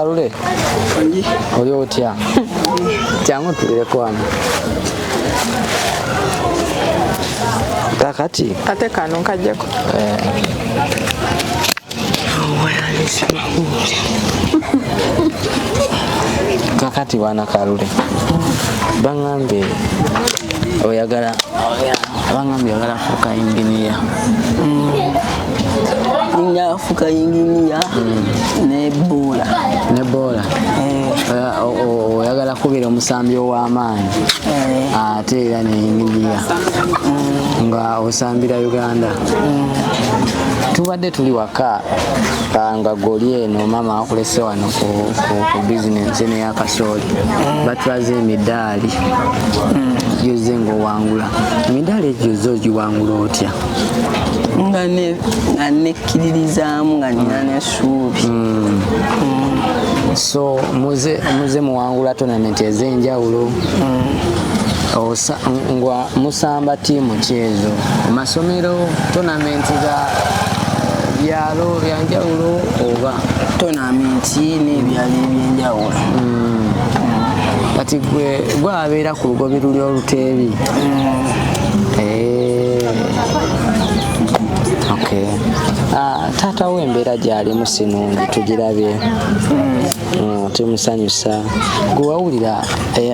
Kalule, oli otya? Jangu tulireko wano. Kakati ate kano nkajjeko. Kakati bwana Kalule, baŋŋambye oyagala, baŋŋambye oyagala fuuka inginiya. Njafuka yinginiya ne boola. Ne boola. Oyagala kubeera omusambi ow'amaanyi ate era ne inginiya nga osambira Uganda. Tubadde tuli waka nga goli eno maama akulese wano ku bizinensi eno eyakasooli, batulaze emidaali gyozze ng'owangula. Emidaali egyo gyozze ogiwangula otya? Nga nekkiririzaamu, nga nina n'essuubi. So muze muwangula tournament ez'enjawulo. Nga musamba ttiimu ki ezo? Masomero, tournament za byalo byanjawulo oba? Tonamenti n'ebyalo ebyenjawulo. Kati gwe gwabeera ku lugobi luli oluteebi? Okay. Taata we embeera gy'alimu si nnungi, tugirabye. Temusanyusa. Gwe wawulira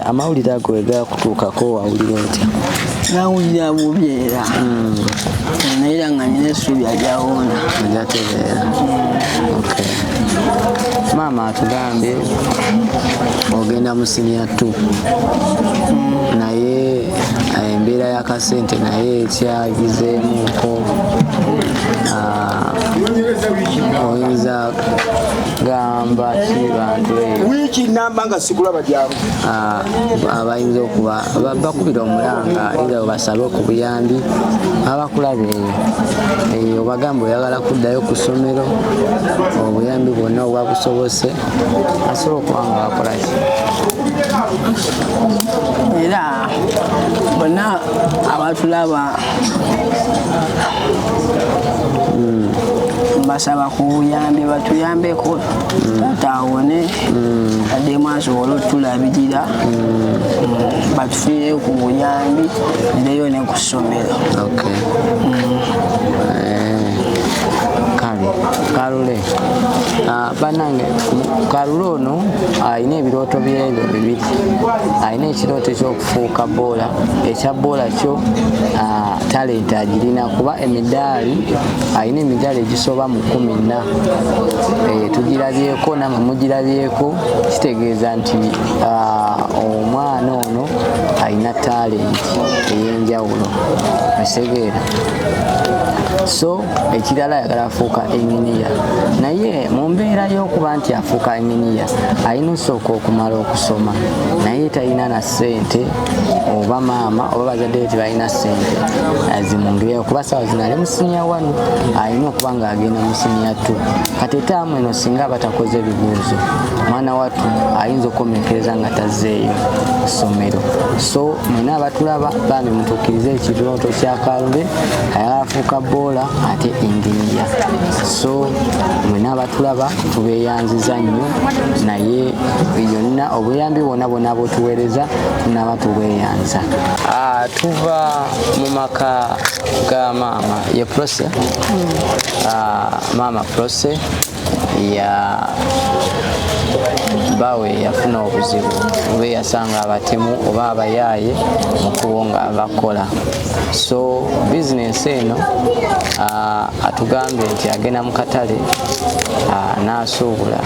amawulire ago we gakutuukako, wawulira otya? Nawulira bubi era naye era nga nina essuubi ajawona. Ajatereera. Okay. Maama atugambye ogenda mu siniya 2, naye embeera y'akasente naye ekyagizeemuko. Oyinza gamba ki bantu eyo? Wiiki namba nga sikulaba jangu. Abayinza okuba bakubira omulanga era basabe ku buyambi abakulaba eyo, obagamba oyagala kuddayo ku ssomero, obuyambi bwonna obwakusobose asobola okuba nga bakola ki? Era bonna abatulaba mbasaba ku buyambi, batuyambeko taata awone, addemu asobole otulabirira, batufiireyo ku buyambi ndeyo ne ku ssomero. Okay. Kale Kalule, bannange, Kalule ono alina ebirooto byebyo bibiri. Alina ekirooto ekyokufuuka boola, ekya boola kyo talenti agirina kuba emidaali alina emidaali egisoba mu 14. Tugirabyeko namwe mugirabyeko, kitegeeza nti omwana ono alina talenti ey'enjawulo, okitegeera? So ekirala ayagala afuuka enginiya, naye mu mbeera y'okuba nti afuuka enginiya alina osooka okumala okusoma, naye talina na ssente, oba maama oba bazadde be tebalina ssente zimwongereyo, kuba saawa zino ali mu siniya 1, alina okuba ng'agenda mu siniya 2. Kati etaamu eno singa aba takoze ebibuuzo, mwana wattu ayinza okukomekereza nga tazzeeyo ku ssomero. So mwena abatulaba bambi mutuukirize ekirooto kya Kalule, ayagala afuuka boola ate inginiya. So mwena abatulaba tubeeyanziza nnyo, naye yonna obuyambi bwonna bwonna bwotuweereza tunaaba tubweyanza. Tuva mu maka ga maama ye Prose. Maama Prose ya bawe yafuna obuzibu oba yasanga abatemu oba abayaaye mu kkubo nga bakola. So bizinensi eno atugambye nti agenda mu katale n'asuubula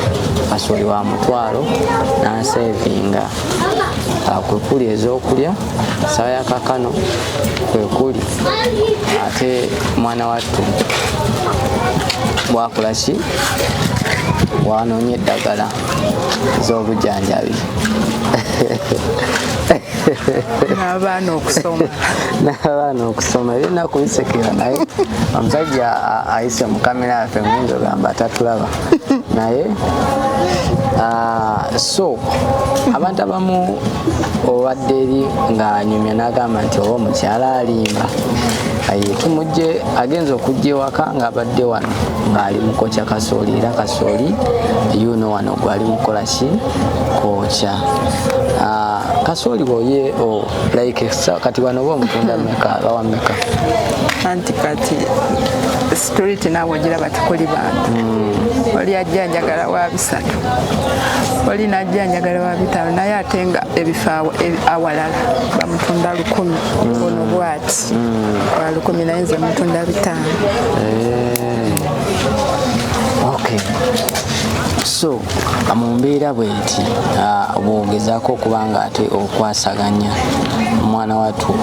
kasooli wa mutwalo n'aseevinga, kwe kuli ez'okulya sawa ya kakano kwe kuli ate mwana wattu bwakola ki, wanoonya eddagala z'obujjanjabi n'abaana okusoma. N'abaana okusoma. Ebyennaku bisekera, naye omusajja ayise mu kamera yaffe muyinza ogamba tatulaba, naye so abantu abamu obadde eri ng'anyumya n'agamba nti oba omukyala alimba. Aye, tumujje agenza okujja ewaka ng'abadde wano ng'ali mukokya kasooli, era kasooli yuno wano gwali mukola ki kwokya. Kasooli woye oh, like kati wano oba omutunda meka, bawa meka? Anti kati street naawe ogiraba tekuli bantu. Oli ajja njagala wa 300, oli najja njagala wa 500, naye ate nga ebifo awalala bamutunda 1000. Ono bwati wa 1000, naye nze mutunda 500. Okay. So mu mbeera bweti, bw'ogezaako okuba nga ate okwasaganya omwana wattu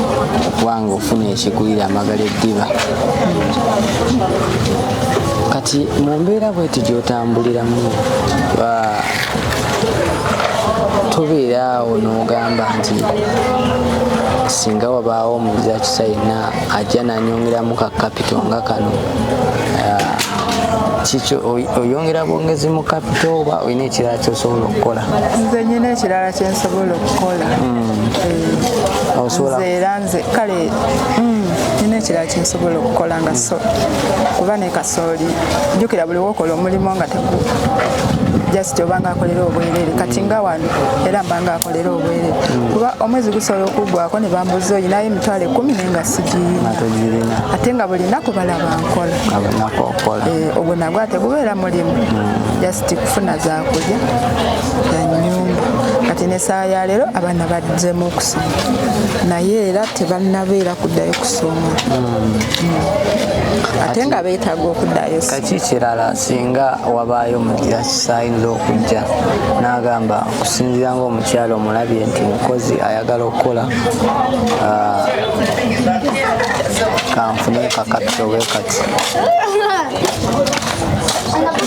okuba nga ofuna ekigulira amagala eddiba, kati mu mbeera bweti gy'otambuliramu, tobeera awo n'ogamba nti singa wabaawo omuzira kisa yenna ajja n'anyongeramu ka capital nga kano, kikyo oyongera bwongezi mu capital oba olina ekirala kyosobola okukola? Nze nyina ekirala kyensobola okukola. Osobola- Nze era nze kale nina ekirala kyensobola okukola nga so kuba ne kasooli, jjukira buli wokola omulimu nga tegu just oba nga akolera obwerere. Kati nga wano era mba nga akolera obwerere, kuba omwezi gusobola okuggwako ne bambuza oyinayo 100,000, naye nga sigiyina. Nga togirina. Ate nga buli nnaku balaba nkola. Nga bunaku okola. Ogwo nagwo ate gubeera mulimu, just kufuna zakulya ya nyumba. Kati nesaawa ya leero abaana bazzemu okusoma, naye era tebannabeera kuddayo kusoma. Ate nga beetaaga okuddayo. Kaki kirala, singa wabaayo omugira kisa ayinza okujja n'agamba okusinziira ng'omukyalo omulabye nti mukozi ayagala okukola, kanfune ka capital bwe kati.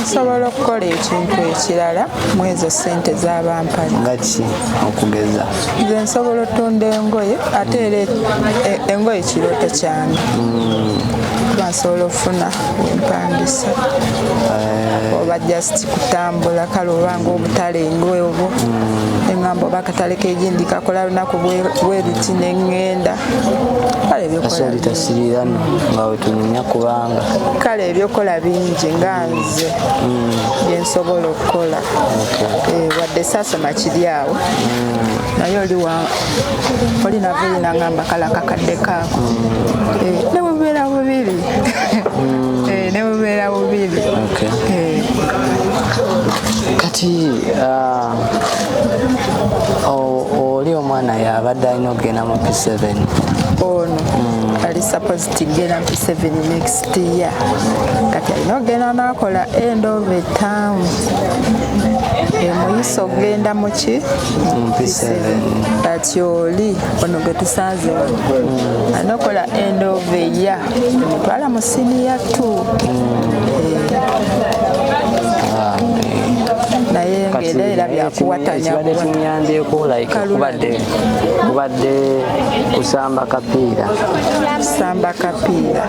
Nsobola okukola ekintu ekirala mu ezo ssente z'abampali. Nga ki okugeza? Nze nsobola otunda engoye, ate era engoye kirooto kyange, kuba nsobola okufuna wempangisa oba just kutambula, kale obanga obutale engoye obwo eŋŋamba oba akatale kegindi kakola lunaku bwe luti neŋŋenda, kale ebyokola Kasooli bingi. Tasirira nno nga wetunyumya kubanga Kale ebyokola bingi nga nze byensobola okukola. Wadde saasoma kiri awo, naye oli oli nava naŋŋamba kale akakadde kaako. Ne bubeera bubiri. Ne bubeera bubiri. Kati oli omwana yabadde alina okugenda mu P7? Ono ali supposed to genda mu P7 next year. Kati alina okugenda nakola end of a term emuyisa okugenda muki? Mu P7. Kati oli ono gwe tusanze wano alina okukola end of a year emutwala mu senior 2. Naye ng'era era byakuwatanya. Ekibadde kimuyambyeko like kubadde kusamba kapiira. Kusamba kapiira.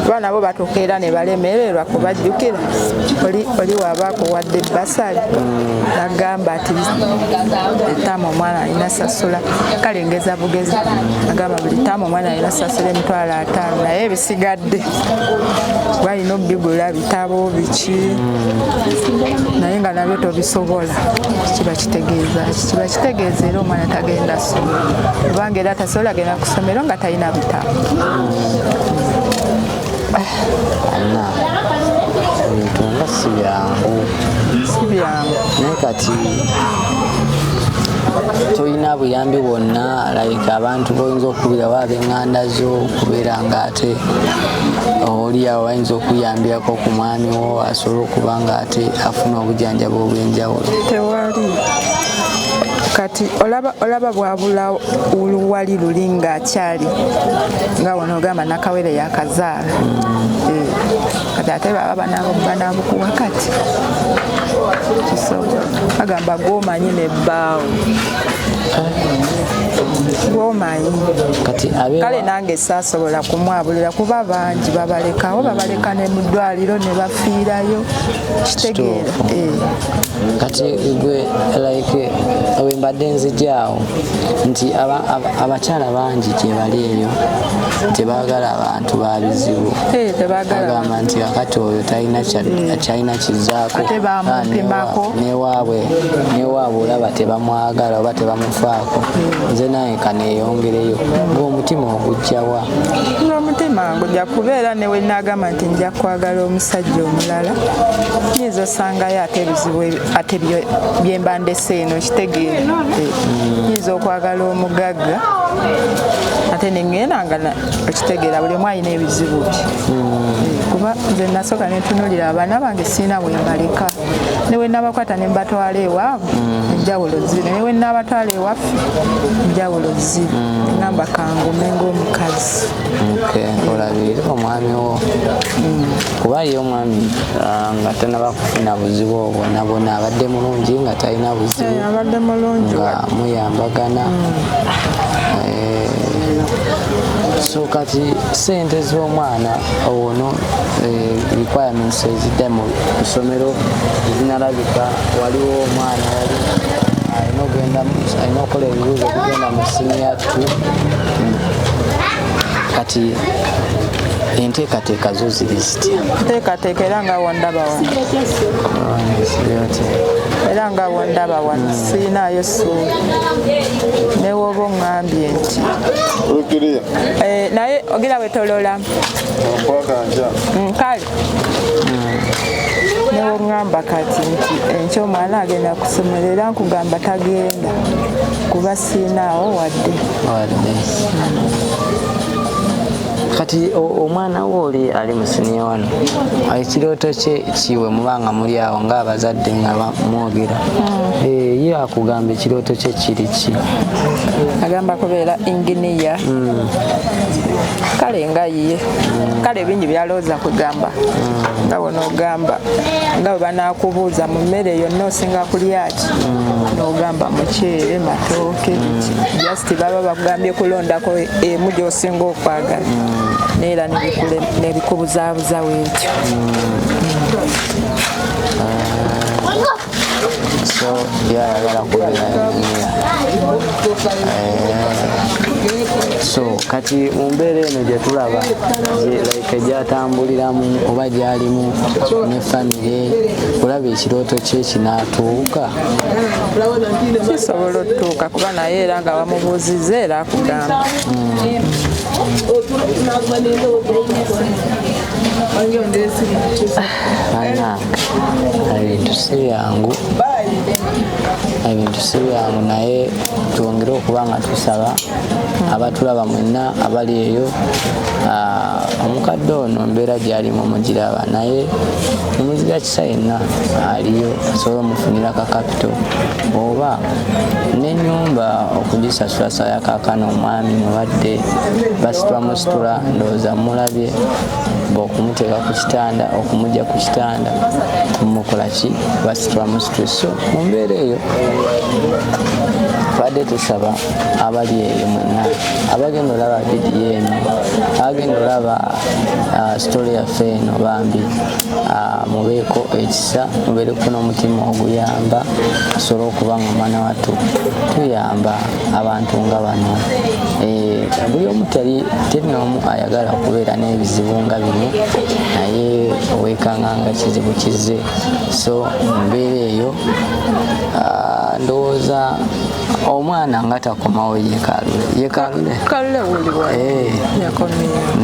Kuba nabo batuuka era ne balemererwa kubajjukira oli waaba akuwadde bursary nagamba ati etaamu omwana alina sasula, kale ngeza bugezi, agamba buli taamu omwana alina sasula 50,000, naye ebisigadde balina obigula bitabo biki, naye nga nabyo tobisobola. Kiba kitegeeza ki? Kiba kitegeeza era omwana tagenda soma, kubanga era tasobola genda ku ssomero nga talina bitabo. Anna, ebintu nga si byangu. Si byangu. Naye kati tolina buyambi bwonna, like abantu boyinza okubirawo, ab'eŋŋanda zo, okubeera nga ate oli awo bayinza okuyambirako ku mwami wo asobole okuba nga ate afuna obujjanjabi obw'enjawulo? Tewali. Kati olaba bwabula wali luli ng'akyali nga wano ogamba nakawere yakazaala. Kati ate baba banabukuwa kati kisobola bagamba gwomanyi nebbaawo gwomanyi. Kale nange saasobola kumwabulira kuba bangi babalekawo, babaleka ne mu ddwaliro ne bafiirayo, kitegeera. Kati gwe like we mbadde nzijaawo nti abakyala bangi gye bali eyo tebaagala abantu ba bizibu, agamba nti akati oyo talina kyalina kizaako, newaabwe olaba tebamwagala oba tebamufaako, nze naye kaneeyongereyo. Ng'omutima ogujjawa? Omutima ngujja kubeera ne we naagamba nti nja kwagala omusajja omulala, nyinza osangayo ate ebizibu ate byemba ndese eno, kitegeera. Nyinza okwagala omugagga ate nengenda nga okitegeera buli omu alina ebizibu bye. Kuba nze nasooka nentunuulira abaana bange sirina bwe mbaleka, ne we nabakwata ne mbatwala ewaabwe enjawulo ziri, ne we nabatwala ewaffe enjawulo ziri, ngamba kangume ng'omukazi. Olabirire omwami wo, kuba ye omwami nga tanaba kufuna buzibu obwo nabona abadde mulungi nga talina buzibu, abadde mulungi nga muyambagana. So kati sente z'omwana ono requirements ezidde mu ssomero zinalabika, waliwo omwana wali alina okukola ebibuuzo okugenda mu senior 2. Kati enteekateeka zo ziri zitya? Nteekateeka era nga wondaba wano, era nga wondaba wano sirinaayo ssuubi, ne woba oŋŋambye nti naye ogira wetolola kale ne woŋŋamba kati nti enkya omwana agenda kusomero, era nkugamba tagenda kuba sirinaawo wadde. Kati omwana wo oli ali mu siniya wano, ekirooto kye kiwe mubanga muli awo ng'abazadde nga mwogera, ye akugamba ekirooto kye kiri ki? Agamba kubeera inginiya. Kale nga ye kale bingi byalowooza kugamba, nga bw'onoogamba nga bwe banaakubuuza mu mmere yonna osinga kulya ki, n'ogamba muceere, matooke, biki, just baba bakugambye kulondako emu gy'osinga okwagala, neera nebikubuzaabuza weetyo. So yayagala kubeera inginiya. So kati mu mbeera eno gye tulaba like gyatambuliramu oba gyalimu ne famire, olaba ekirooto kye kinaatuuka? Kisobola otutuuka kuba naye era nga bamubuuzizza era akugamba. Bannange ebintu si byangu, ebintu si byangu, naye twongere okuba nga tusaba abatulaba mwenna abali eyo. Omukadde ono embeera gy'alimu mugiraba, naye omuzira kisa yenna aliyo asobola omufunira ka kapito oba n'ennyumba okugisasula saya kaakano. Omwami mulwadde, basitula musitula, ndowooza mulabye okumuteeka ku kitanda, okumujja ku kitanda, kumukola ki, basitula musitule. So mu mbeera eyo tubadde tusaba abali eyo mwenna abagenda olaba vidiyo eno, abagenda olaba sitole yaffe eno, bambi mubeeko ekisa, mubeereko n'omutima oguyamba, tusobole okuba nga omwana wattu tuyamba abantu nga bano. Buli omu teri n'omu ayagala kubeera n'ebizibu nga bino, naye owekanga nga kizibu kizze. So mu mbeera eyo ndowooza omwana nga takomawo yekalule Kalule wuliwa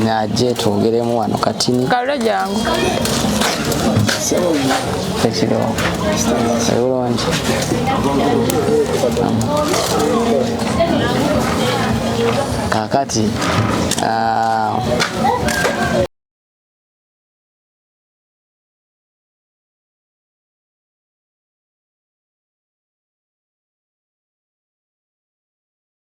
najje twogeremu wano katini. Kalule jangu ekiro ebulungi. Kakati